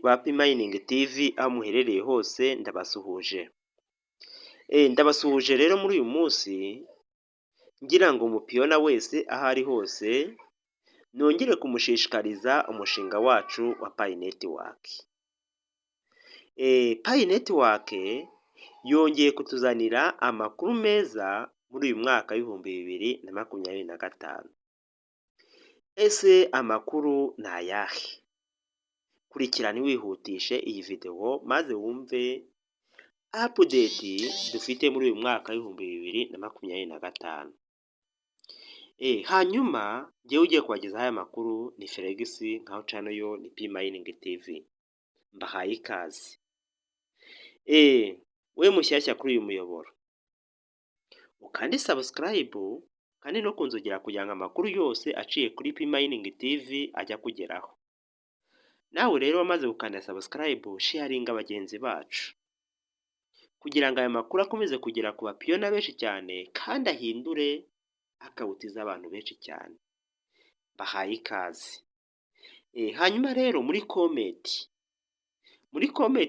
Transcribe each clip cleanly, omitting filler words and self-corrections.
Ba Pi Mining TV aho muherereye hose ndabasuhuje. Ndabasuhuje rero muri uyu munsi, ngira ngo umupioneer wese aho ari hose nongere kumushishikariza umushinga wacu wa Pi Network. Pi Network yongeye kutuzanira amakuru meza muri uyu mwaka w'2025. Ese amakuru ni ayahe? Kurikirana wihutishe iyi videwo maze wumve update dufite muri uyu mwaka w'2025. Hanyuma njyewe ugiye kubagezaho aya makuru ni Felix, nkaho channel yo ni Pi Mining TV. Mbahaye ikaze. We mushyashya kuri uyu muyoboro, ukande subscribe kandi no kunzogera kugira ngo amakuru yose aciye kuri Pi Mining TV ajye akugeraho. Nawe rero wamaze gukanda subscribe, sharinga bagenzi bacu kugira ngo aya makuru akomeze kugera ku bapioneer benshi cyane kandi ahindure account z'abantu benshi cyane. Bahaye ikaze. Hanyuma rero muri comment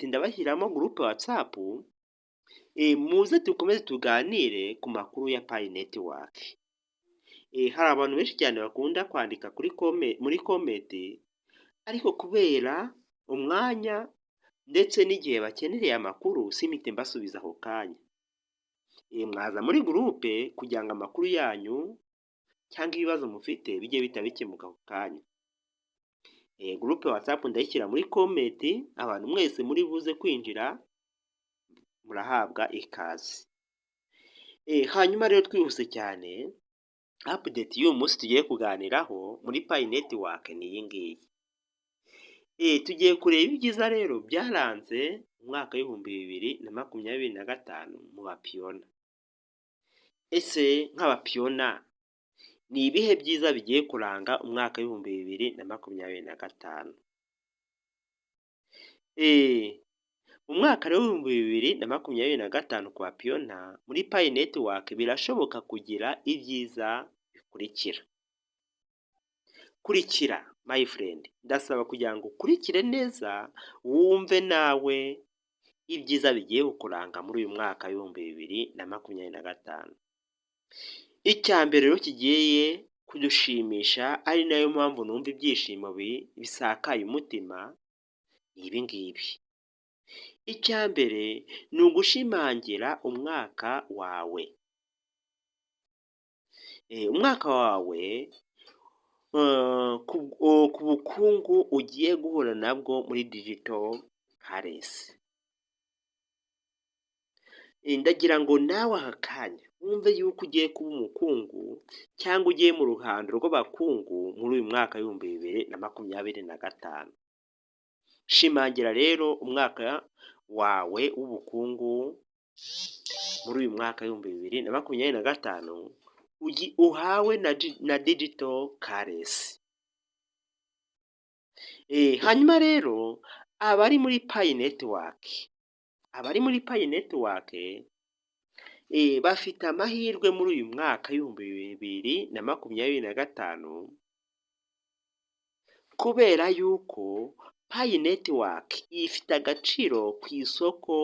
ndabashyiramo groupe WhatsApp, muze dukomeze tuganire ku makuru ya Pi Network. Hari abantu benshi cyane bakunda kwandika muri comment, ariko kubera umwanya ndetse n'igihe bakenereye amakuru simpite mbasubiza ako kanya. Mwaza muri groupe kugira ngo amakuru yanyu cyangwa ibibazo mufite bijye bihita bikemuka ako kanya. Groupe WhatsApp ndayishyira muri comment, abantu mwese muri buze kwinjira murahabwa ikaze. Hanyuma rero twihuse cyane, update y'uyu munsi tugiye kuganiraho muri Pi Network ni iyi ngiyi. Tugiye kureba ibyiza rero byaranze umwaka w'2025 mu bapioneer. Ese nk'abapioneer ni ibihe byiza bigiye kuranga umwaka w'2025? Mu mwaka rero w'2025 ku bapioneer muri Pi Network birashoboka kugira ibyiza bikurikira. Kurikira my friend, ndasaba kugira ngo ukurikire neza wumve nawe ibyiza bigiye kukuranga muri uyu mwaka w'2025. Icya mbere rero kigiye kudushimisha, ari nayo mpamvu numva ibyishimo bisakaye umutima, ni ibi ngibi. Icya mbere ni ugushimangira umwaka wawe. Umwaka wawe ku bukungu ugiye guhura nabwo muri digital currency. Ndagira ngo nawe aka kanya wumve yuko ugiye kuba umukungu cyangwa ugiye mu ruhando rw'abakungu muri uyu mwaka w'2025. Shimangira rero umwaka wawe w'ubukungu muri uyu mwaka w'2025 uhawe na digital currency. Hanyuma rero abari muri Pi Network, abari muri Pi Network bafite amahirwe muri uyu mwaka w'2025, kubera yuko Pi Network ifite agaciro ku isoko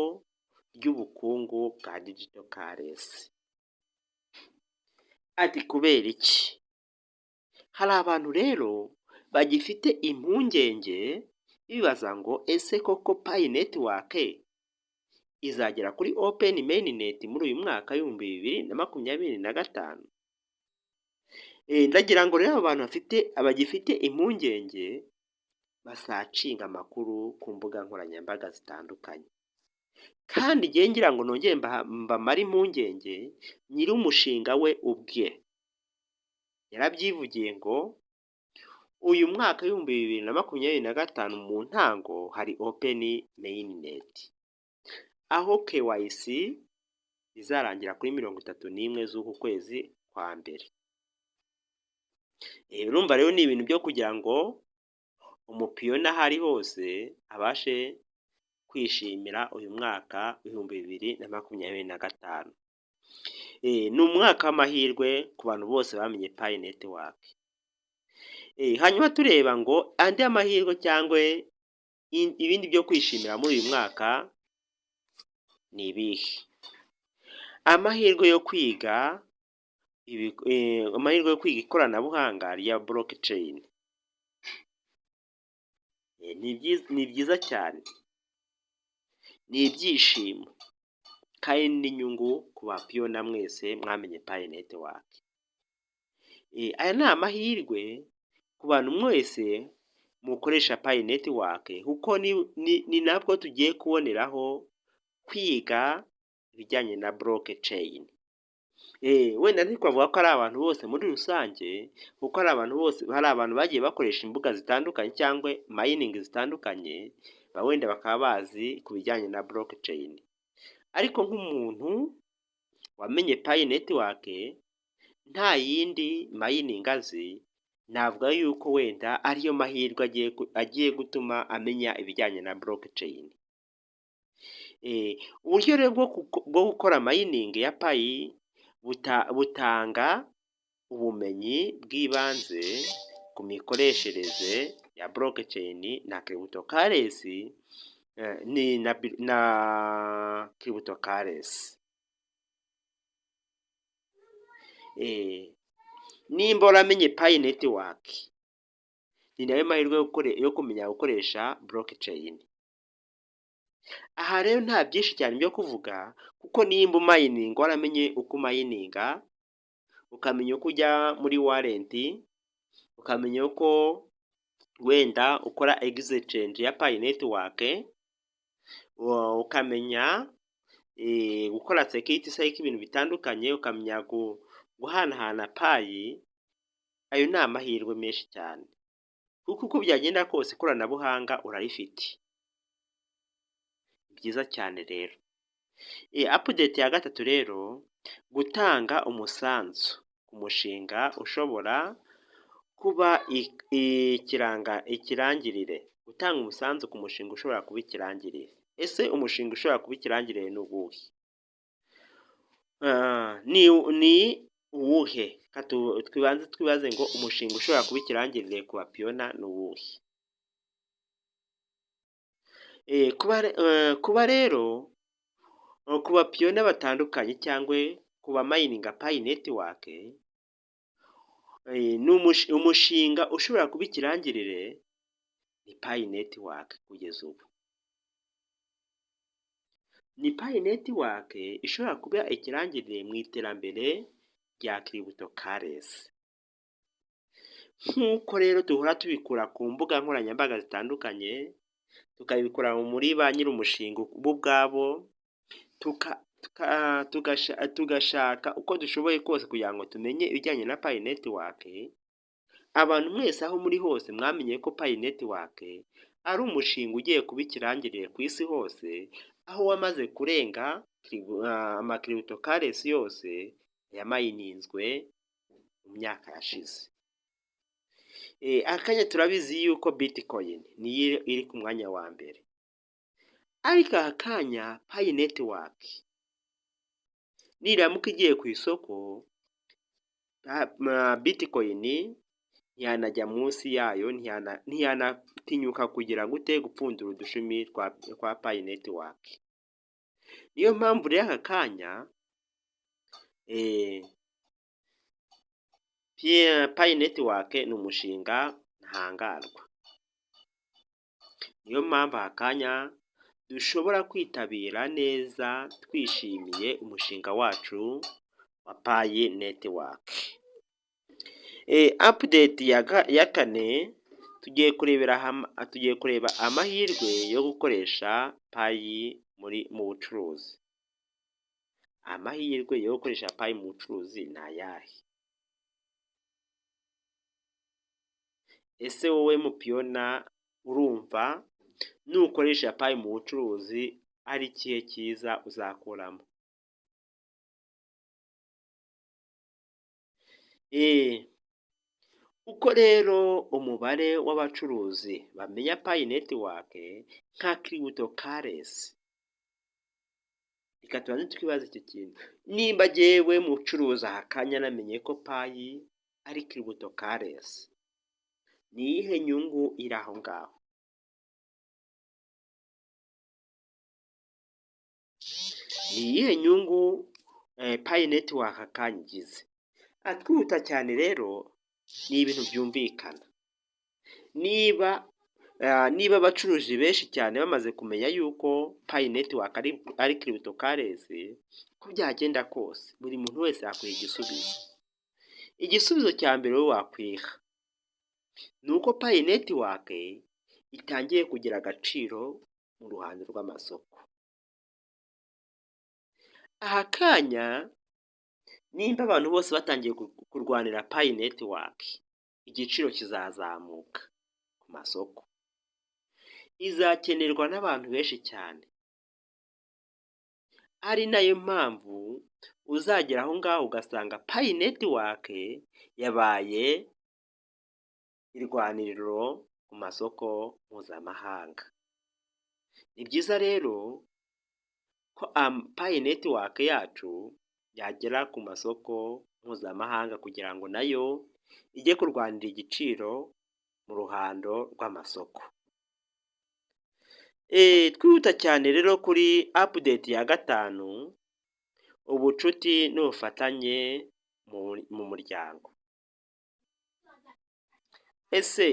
ry'ubukungu bwa digital currency. Ati kubera iki? Hari abantu rero bagifite impungenge bibaza ngo ese koko Pi Network izagera kuri open mainnet muri uyu mwaka w'2025? Ndagira ngo rero abo bantu bafite bagifite impungenge basearchinga amakuru ku mbuga nkoranyambaga zitandukanye, kandi ngewe ngira ngo nongere mbamare impungenge, nyir'umushinga we ubwe yarabyivugiye ngo uyu mwaka w'2025 mu ntango hari open mainnet, aho KYC izarangira kuri 31 z'uku kwezi kwa mbere. Urumva rero ni ibintu byo kugira ngo umupioneer aho ari hose abashe kwishimira uyu mwaka w'2025. Ni umwaka w'amahirwe ku bantu bose bamenye Pi Network. Hanyuma tureba ngo andi amahirwe cyangwa Ibindi byo kwishimira muri uyu mwaka ni ibihe? Amahirwe yo kwiga, amahirwe yo kwiga ikoranabuhanga rya blockchain ni byiza cyane, ni ibyishimo kandi n'inyungu ku ba pioneer mwese mwamenye Pi Network. Aya ni amahirwe ku bantu mwese mukoresha Pi Network, kuko ni nabwo tugiye kuboneraho kwiga ibijyanye na blockchain. Wenda ntitwavuga ko ari abantu bose muri rusange, kuko ari abantu bose, hari abantu bagiye bakoresha imbuga zitandukanye cyangwa mining zitandukanye, wenda bakaba bazi ku bijyanye na blockchain. Ariko nk'umuntu wamenye Pi Network nta yindi mining azi, navuga yuko wenda ariyo mahirwe agiye gutuma amenya ibijyanye na blockchain. Uburyo rero bwo gukora mining ya Pi butanga ubumenyi bw'ibanze ku mikoreshereze ya blockchain na cryptocurrency na cryptocurrency. Nimba waramenye Pi Network, ni nayo mahirwe yo kumenya gukoresha blockchain. Aha rero nta byinshi cyane byo kuvuga, kuko nimba umayininga waramenye uko umayininga, ukamenya uko ujya muri wallet, ukamenya uko wenda ukora exchange ya Pi Network, ukamenya gukora security cycle, ibintu bitandukanye, ukamenya guhanahana Pi, ayo ni amahirwe menshi cyane, kuko uko byagenda kose ikoranabuhanga urarifite. Ni byiza cyane rero. Update ya gatatu rero, gutanga umusanzu ku mushinga ushobora kuba ikirangirire, gutanga umusanzu ku mushinga ushobora kuba ikirangirire. Ese umushinga ushobora kuba ikirangirire ni uwuhe? Ni uwuhe? Tubanze twibaze ngo umushinga ushobora kuba ikirangirire ku ba pioneer ni uwuhe? Kuba rero ku ba pioneer batandukanye cyangwa ku bamayininga Pi Network, ni umushinga ushobora kuba ikirangirire ni Pi Network kugeza ubu. Ni Pi Network ishobora kuba ikirangirire mu iterambere rya cryptocurrency. Nk'uko rero duhora tubikura ku mbuga nkoranyambaga zitandukanye, tukabikura muri ba nyir'umushinga bo ubwabo, tugashaka uko dushoboye kose kugira ngo tumenye ibijyanye na Pi Network, abantu mwese aho muri hose mwamenye ko Pi Network ari umushinga ugiye kuba ikirangirire ku isi hose, aho wamaze kurenga ama cryptocurrency yose yamayininzwe mu myaka yashize. Aka kanya turabizi yuko Bitcoin niyo iri ku mwanya wa mbere, ariko aka kanya Pi Network niramuka igiye ku isoko, Bitcoin ntiyanajya munsi yayo, ntiyanatinyuka kugira gute gupfundura udushumi twa Pi Network. Niyo mpamvu rero aka kanya Pi Network ni umushinga ntahangarwa. Niyo mpamvu aka kanya dushobora kwitabira neza twishimiye umushinga wacu wa Pi Network. Update ya kane, tugiye kureba amahirwe yo gukoresha Pi mu bucuruzi. Amahirwe yo gukoresha Pi mu bucuruzi ni ayahe? Ese wowe mu pioneer urumva nukoresha Pi mu bucuruzi ari ikihe cyiza uzakuramo? Uko rero umubare w'abacuruzi bamenya Pi Network nka cryptocurrency, reka tubanze twibaze icyo kintu, nimba jyewe mucuruzi aka kanya namenye ko Pi ari cryptocurrency, ni iyihe nyungu iri aho ngaho? Ni iyihe nyungu Pi Network akanya igize? Twihuta cyane rero, ni ibintu byumvikana. Niba abacuruzi benshi cyane bamaze kumenya yuko Pi Network ari cryptocurrency, uko byagenda kose buri muntu wese yakwiha igisubizo. Igisubizo cya mbere wowe wakwiha ni uko Pi Network itangiye kugira agaciro mu ruhando rw'amasoko. Aha kanya nimba abantu bose batangiye kurwanira Pi Network, igiciro kizazamuka ku masoko. Izakenerwa n'abantu benshi cyane, ari nayo mpamvu uzagera aho ngaho ugasanga Pi Network yabaye irwaniriro ku masoko mpuzamahanga. Ni byiza rero ko Pi Network yacu yagera ku masoko mpuzamahanga kugira ngo nayo ijye kurwanira igiciro mu ruhando rw'amasoko. Twihuta cyane rero kuri update ya gatanu, ubucuti n'ubufatanye mu muryango. Ese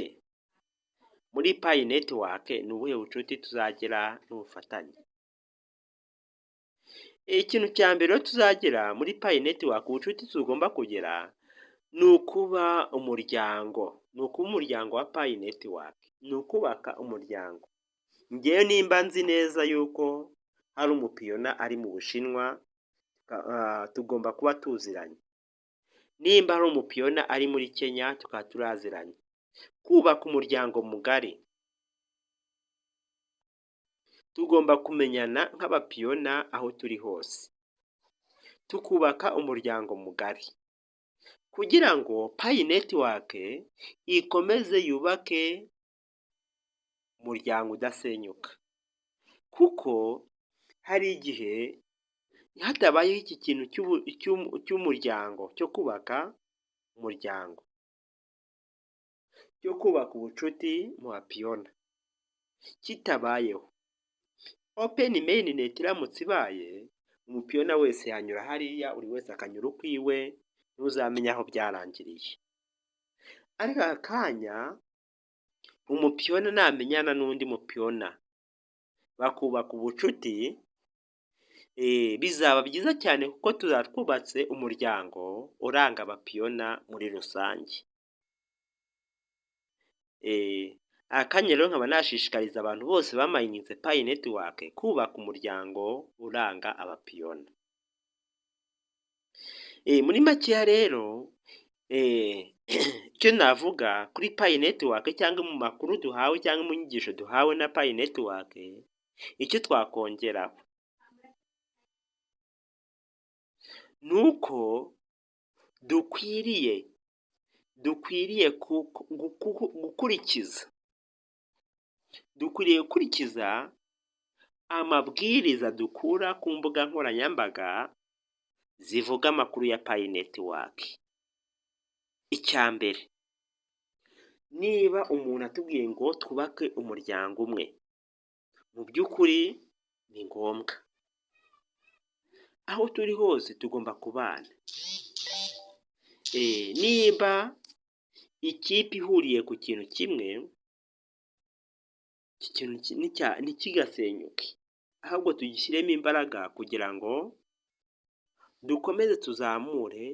muri Pi Network ni ubuhe bucuti tuzagira n'ubufatanye? Ikintu cya mbere rero tuzagira muri Pi Network, ubucuti tugomba kugira ni ukuba umuryango, ni ukuba umuryango wa Pi Network, ni ukubaka umuryango. Njyewe nimba nzi neza yuko hari umupioneer ari mu Bushinwa, tugomba kuba tuziranye. Nimba hari umupioneer ari muri Kenya, tukaba turaziranye. Kubaka umuryango mugari, tugomba kumenyana nk'abapioneer aho turi hose, tukubaka umuryango mugari kugira ngo Pi Network ikomeze yubake umuryango udasenyuka, kuko hari igihe hatabayeho iki kintu cy'umuryango, cyo kubaka umuryango, cyo kubaka ubucuti mu bapioneer kitabayeho, open mainnet iramutse ibaye, umupioneer wese yanyura hariya, buri wese akanyura ukwiwe, ntuzamenya aho byarangiriye. Ariko aka kanya umupioneer namenyana n'undi mupioneer bakubaka ubucuti, bizaba byiza cyane kuko tuzaba twubatse umuryango uranga abapioneer muri rusange. Aka kanya rero nkaba nashishikariza abantu bose bamayininze Pi Network kubaka umuryango uranga abapioneer. Muri makeya rero, icyo navuga kuri Pi Network cyangwa mu makuru duhawe cyangwa mu nyigisho duhawe na Pi Network, icyo twakongeraho ni uko dukwiriye gukurikiza amabwiriza dukura ku mbuga nkoranyambaga zivuga amakuru ya Pi Network. Icya mbere, niba umuntu atubwiye ngo twubake umuryango umwe, mu by'ukuri ni ngombwa. Aho turi hose tugomba kubana. Niba ikipe ihuriye ku kintu kimwe, iki kintu ntikigasenyuke, ahubwo tugishyiremo imbaraga kugira ngo dukomeze tuzamure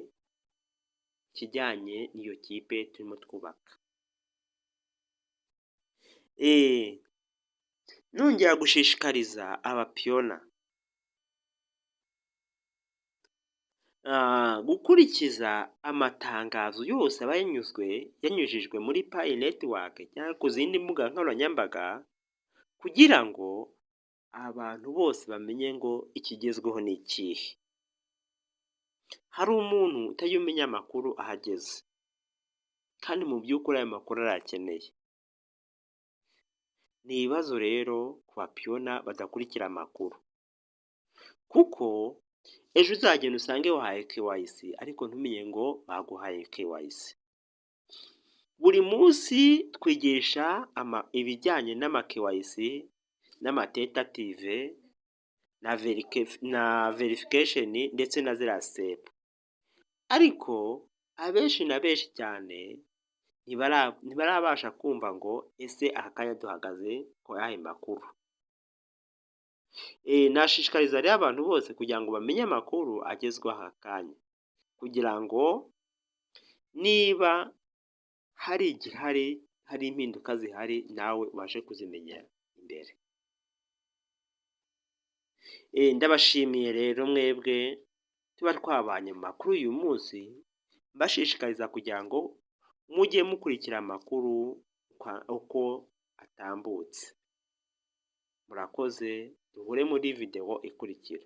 ikijyanye n'iyo kipe turimo twubaka. Nongera gushishikariza abapioneer gukurikiza amatangazo yose aba yanyujijwe muri Pi Network cyangwa ku zindi mbuga nkoranyambaga, kugira ngo abantu bose bamenye ngo ikigezweho ni ikihe. Hari umuntu utajya umenya amakuru aho ageze kandi mu by'ukuri ayo makuru arayakeneye. Ni ibibazo rero ku bapioneer badakurikira amakuru, kuko ejo uzagenda usange wahaye KYC ariko ntumenye ngo baguhaye KYC. Buri munsi twigisha ibijyanye n'ama KYC n'amatentative. na verification ndetse na ziriya step, ariko abenshi na benshi cyane ntibarabasha kumva ngo ese aka kanya duhagaze ku yahe makuru? Nashishikariza rero abantu bose kugira ngo bamenye amakuru agezweho aka kanya, kugira ngo niba hari igihari, hari impinduka zihari, nawe ubashe kuzimenya imbere. Ndabashimiye rero mwebwe tuba twabanye mu makuru y'uyu munsi, mbashishikariza kugira ngo mujye mukurikira amakuru uko atambutse. Murakoze, duhure muri videwo ikurikira.